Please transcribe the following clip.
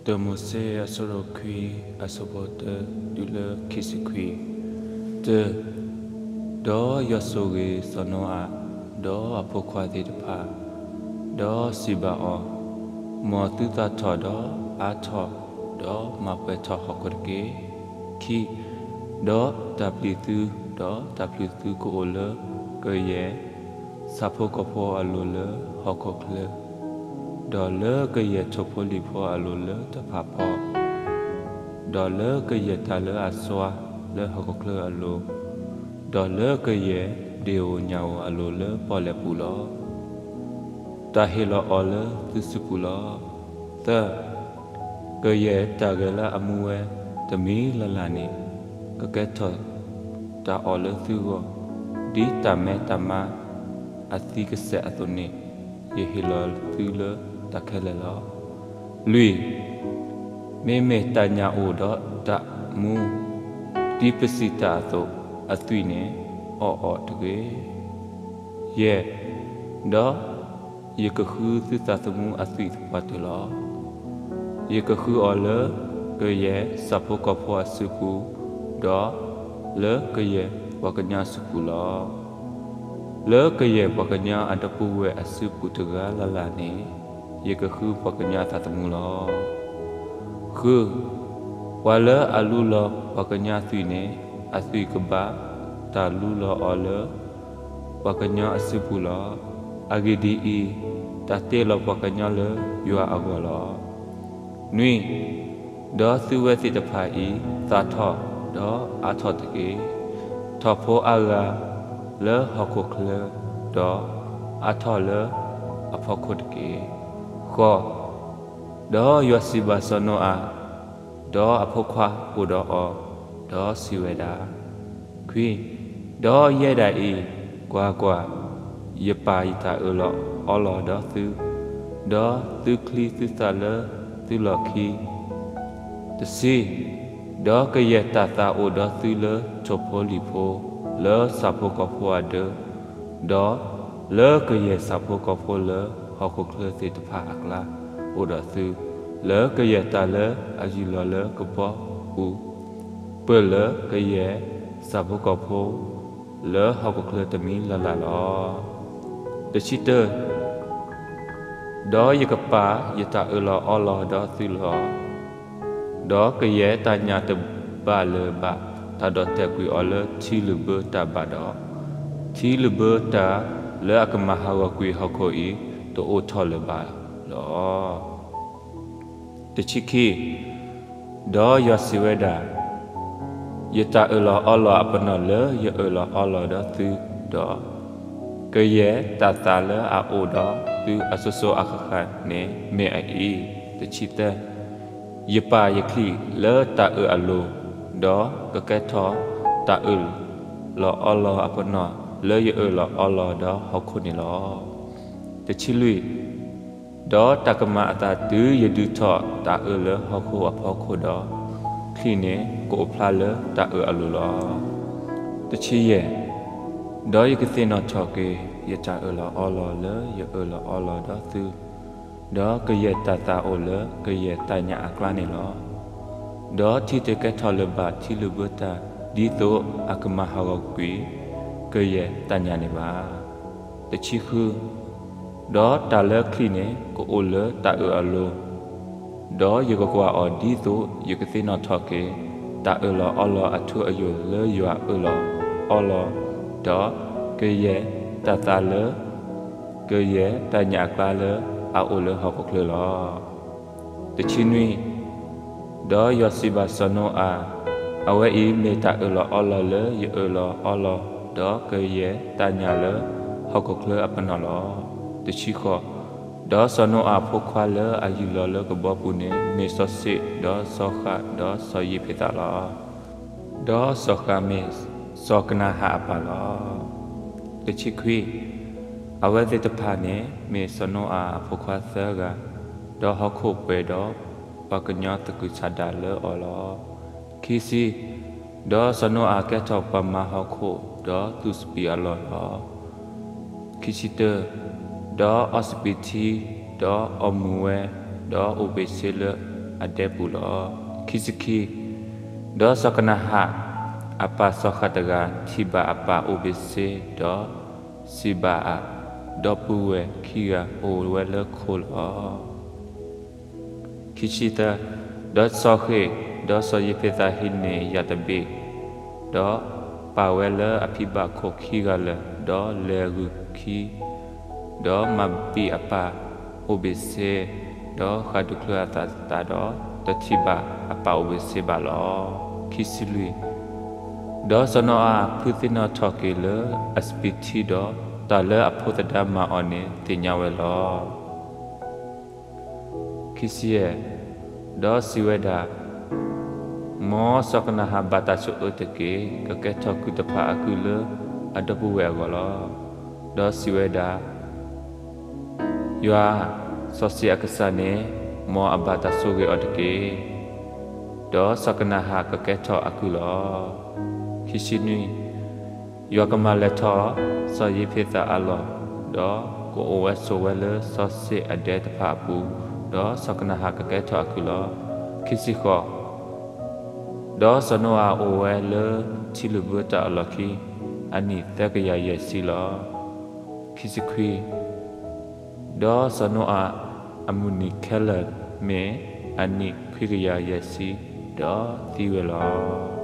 စီၤမိၤၡ့အဆၢဒိၣ်ခွံ အဆၢဖိတၢ တုၤလၢခံဆံခွံ. တၢ, ဒီးယွၤဆိၣ်ဂ့ၤစီၤနိအၤ, ဒီးအဖိခွါသ့ၣ်တဖၣ်, ဒီးစံးဘၣ်အီၤ, မ်သုသၣ်ထီၣ်ဒီးအါထီၣ်, ဒီးမၤပှဲၤထီၣ်ဟီၣ်ခိၣ်တက့ၢ်. ခံ, ဒီးတၢ်ပျံၤသု, ဒီးတၢ်ပျံၤသုကအိၣ်လၢကယဲၢ် ဆၣ်ဖိကီၢ်ဖိအလိၤလၢဟီၣ်ခိၣ်ချၢ, ဒီးလၢကယဲၢ်ထိၣ်ဖိလံၣ်ဖိအလိၤလၢတဖၣ်ဖီ, ဒီးလၢကယဲၢ်တၢ်လၢအစွါလၢဟီၣ်ခိၣ်ချၢအလိၤ, ဒီးလၢကယဲၢ်ဒ့ၣ်ဧိၤညၣ်ဧိၤအလိၤလၢပီၣ်လဲၣ်ပူၤလီၤ. တၢ်ဟ့ၣ်လီၤအီၤလၢသုစုပူၤလီၤ. သၢ, ကယဲၢ်တၢ်ဂဲၤလၢအမူဝဲတမံၤလၢ်လၢ်န့ၣ်, ကကဲထီၣ်တၢ်အီၣ်လၢသုဂီၢ်, ဒ်တၢ်မဲတၢ်မါအသံကစဲးအသိးန့ၣ်, ယဟ့ၣ်လီၤသုလၢတၢ်ခဲလၢာ်လီၤ. လွံၢ်, မ့မ့ၢ်တၢ်ညၣ်အိၣ်ဒီးတၢ်မူ, ဒ်ပစံးတၢ်အသိးအသွံၣ်န့ၣ်, အီၣ်အီၤတဂ့ၤ. ယဲၢ်, ဒီးယကဃုသုသးသမူအသွံၣ်သပှၢ်တၢၢ်လီၤ. ယကဃုအီၤလၢကယဲၢ်ဆၣ်ဖိကီၢ်ဖိအစုပူၤ, ဒီးလၢကယဲၢ်ပှၤကညီအစုပူၤလီၤ. လၢကယဲၢ်ပှၤကညီအဒီပုၢ်ဝဲၢ်အစုပူၤတဂၤလၢ်လၢ်န့ၣ်, ယကဃုပှၤကညီအသးသမူလီၤ. ဃု, ပှၤလၢအလူလီၤပှၤကညီအသွံၣ်န့ၣ်, အသွံၣ်ကဘၣ်တၢ်လူလီၤအီၤလၢ ပှၤကညီအစုပူၤလီၤ. အဂ့ၢ်ဒ်အံၤ, တၢ်တ့လီၤပှၤကညီလၢယွၤအဂီၢ်လီၤ. နွံ, ဒီးသုဝဲသ့ၣ်တဖၣ်အံၤ, သၣ်ထီၣ်ဒီးအါထီၣ်တက့ၢ်. ထီၣ်ဖိအါဂၤလၢဟီၣ်ခိၣ်ချၢ, ဒီးအါထီၣ်လၢအဖီခိၣ်တက့ၢ်. ဃိး, ဒီးယွၤစံးဘၣ်စီၤနိအၤ, ဒီးအဖိခွါအိၣ်ဒီးအီၤ, ဒီးစံးဝဲဒၣ်, ခွံ, ဒီးယဲဒၣ်အံၤ, ကွၢ်ကွၢ်, ယပၢ်ယတၢ်အၢၣ်လီၤအီလီၤဒီးသု, ဒီးသုချံသုသၣ်လၢသုလီၢ်ခံ, တဆံ, ဒီးကယဲၢ်တၢ်သၣ်အိၣ်ဒီးသုလၢထိၣ်ဖိလံၣ်ဖိ, လၢဆၣ်ဖိကီၢ်ဖိအဒၢ, ဒီးလၢကယဲၢ်ဆၣ်ဖိကီၢ်ဖိလၢဟီၣ်ခိၣ်ချၢသ့ၣ်တဖၣ်အကျါ, အိၣ်ဒီးသု, လၢကယဲၢ်တၢ်လၢအယုၢ်လီၤလၢကဘီပူၤ, ပၢၢ်လၢကယဲၢ်ဆၣ်ဖိကီၢ်ဖိ လၢဟီၣ်ခိၣ်ချၢတမံၤလၢ်လၢ်လီၤ. တဆံတၢ, ဒီးယကပာ်ယတၢ်အၢၣ်လီၤအီလီၤဒီးသုလီၤ. ဒီးကယဲၢ်တၢ်ညၣ်တဘၣ်လၢၤဘၣ်တၢ်ဒိးတဲာ်ကွံာ်အီၤလၢထံလုာ်ဘၢတၢ်ဘၣ်ဒီး, ထံလုာ်ဘၢတၢ်လၢအကမၤဟးဂီၤကွံာ်ဟီၣ်ခိၣ်အံၤ တအိၣ်ထီၣ်လၢၤဘၣ်လီၤ. တဆံခံ, ဒီးယွၤစံးဝဲဒၣ်, ယတၢ်အၢၣ်လီၤအီလီၤအပနီၣ်လၢယအၢၣ်လီၤအီလီၤဒီးသု, ဒီးကယဲၢ်တၢ်သၣ်လၢအအိၣ်ဒီးသုအစိၤစိၤအဃၣ်ဃၣ်န့ၣ်မ့ၢ်အအံၤ, တဆံသၢ, ယပာ်ယချံၣ်လၢတၢ်အၢၣ်အလိၤ, ဒီးကကဲထီၣ်တၢ်အၢၣ်လီၤအီလီၤအပနီၣ်လၢယအၢၣ်လီၤအီလီၤဒီးဟီၣ်ခိၣ်န့ၣ်လီၤ. တဆံလွံၢ်, ဒီးတၢ်ကမၤအသးတုၤယဒုးထီၣ်တၢ်အၢၣ်လၢဟီၣ်ခိၣ်အဖီခိၣ်ဒီး, ချံၣ်န့ၣ်ကအိၣ်ဖျါလၢတၢ်အၢၣ်အလိၤလီၤ. တဆံယဲၢ်, ဒီးယကသ့ၣ်နီၣ်ထီၣ်က့ၤ ယတၢ်အၢၣ်လီၤအီလီၤလၢယအၢၣ်လီၤအီလီၤဒီးသု, ဒီးကယဲၢ်တၢ်သၣ်အိၣ်လၢကယဲၢ်တၢ်ညၣ်အကျါန့ၣ်လီၤ. ဒီးထံတကဲထီၣ်လၢၤဘၣ်ထံလုာ်ဘၢတၢ်, ဒ်သိးအကမၤဟးဂီၤကွံာ်ကယဲၢ်တၢ်ညၣ်န့ၣ်ဘၣ်. တဆံဃု, ဒီးတၢ်လၢချံၣ်န့ၣ်ကအိၣ်လၢတၢ်အၢၣ်အလိၤ, ဒီးယကကွၢ်အီၤဒ်သိးယကသ့ၣ်နီၣ်ထီၣ်က့ၤ တၢ်အၢၣ်လီၤအီလီၤအထူအယိာ်လၢယွၤအၢၣ်လီၤအီလီၤ, ဒီးကယဲၢ်တၢ်သၣ်လၢ ကယဲၢ်တၢ်ညၣ်အကျါလၢအအိၣ်လၢဟီၣ်ခိၣ်ချၢလီၤ. တဆံနွံ, ဒီးယွၤစံးဘၣ်စီၤနိအၤ, အဝဲအံၤမ့ၢ်တၢ်အၢၣ်လီၤအီလီၤလၢယအၢၣ်လီၤအီလီၤ, ဒီးကယဲၢ်တၢ်ညၣ်လၢဟီၣ်ခိၣ်ချၢအပနီၣ်လီၤ. တဆံဃိး, ဒီးစီၤနိအၤအဖိခွါလၢအယုၢ်လီၤလၢကဘီပူၤန့ၣ် မ့ၢ်စီၤၡ့ၣ်, ဒီးစီၤဃၣ်, ဒီးစီၤယ့းဖ့းသးလီၤ. ဒီးစီၤဃၣ်မ့ၢ်စီၤကနၤဧၣ်အပၢ်လီၤ. တဆံခွံ, အဝဲသ့ၣ်တဖၣ်န့ၣ်မ့ၢ်စီၤနိအၤအဖိခွါသၢဂၤ, ဒီးဟီၣ်ခိၣ်ပှဲၤဒီးပှၤကညီသကုၤဆးဒးလၢအီၤလီၤ. ခံဆံ, ဒီးစီၤနိအၤကဲထီၣ်ပှၤမၤဟီၣ်ခိၣ်, ဒီးသူၣ်စပံးအလီၢ်လီၤ. ခံဆံတၢ, ဒီးအီစပံးထံ, ဒီးအီမူၤဝဲ, ဒီးအိၣ်ဘ့ၣ်ဆ့လၢ အဒဲပူၤလီၤ. ခံဆံခံ, ဒီးစီၤကနၤဧၣ်အပၢ်စီၤဃၣ်တဂၤ ထံၣ်ဘၣ်အပၢ်အိၣ်ဘ့ၣ်ဆ့, ဒီးစံးဘၣ်အ, ဒီပုၢ်ဝဲၢ်ခံဂၤအိၣ်ဝဲလၢခိလီၤ. ခံဆံသၢ, ဒီးစီၤဃ့ၣ်, ဒီးစီၤယ့ၤဖ့းသးဟံးန့ၢ်ယၣ်တဘ့ၣ်, ဒီးပာ်ဝဲလၢအဖံဘၣ်ခိၣ်ခံဂၤလၢာ်, ဒီးလဲၤဂုာ်ခံ ဒီးမၤဘံၣ်အပၢ်အိၣ်ဘ့ၣ်ဆ့, ဒီးဃၣ်ဒူၣ်ချၢအသးသတးဒီး တထံၣ်ဘၣ်အပၢ်အိၣ်ဘ့ၣ်ဆ့ဘၣ်လီၤ. ခံဆံလွံၢ်, ဒီးစီၤနိအၤဖုသ့ၣ်နီၣ်ထီၣ်က့ၤလၢအစပံးထံဒီး တၢ်လၢအဖိသဒါမၤအီၤန့ၣ်သ့ၣ်ညါဝဲလီၤ. ခံဆံယဲၢ်, ဒီးစံးဝဲဒၣ်, မ်စီၤကနၤဧၣ်ဘၣ်တၢ်ဆိၣ်အၢတက့ၢ်, ကကဲထီၣ်ကုၢ်တဖၣ်အကုၢ်လၢအဒီပုၢ်ဝဲၢ်အဂီၢ်လီၤ. ဒီးစံးဝဲဒၣ်, ယွၤစီၤၡ့ၣ်အကစၢ်န့ၣ် မ်အဘၣ်တၢ်ဆိၣ်ဂ့ၤအီၤတက့ၢ်. ဒီးစီၤကနၤဧၣ်ကကဲထီၣ်အကုၢ်လီၤ. ခံဆံနွံ, ယွၤကမၤလဲၤထီၣ်စီၤယ့ၤဖ့းသးအလီၢ်, ဒီးကအိၣ်ဝဲဆိးဝဲလၢစီၤၡ့ၣ်အဒဲတဖၣ်အပူၤ, ဒီးစီၤကနၤဧၣ်ကကဲထီၣ်အကုၢ်လီၤ. ခံဆံဃိး, ဒီးစီၤနိအၤအိၣ်ဝဲလၢထံလုၣ်ဘၢတၢ်အလီၢ်ခံ အနံၣ်သၢကယၤယဲၢ်ဆံလီၤ. ခံဆံခွံ, ဒီးစီၤနိအၤအမုၢ်နံၤခဲလၢာ်မ့ၢ်အနံၣ်ခွံကယၤယဲၢ်ဆံ, ဒီးသံဝဲလီၤ.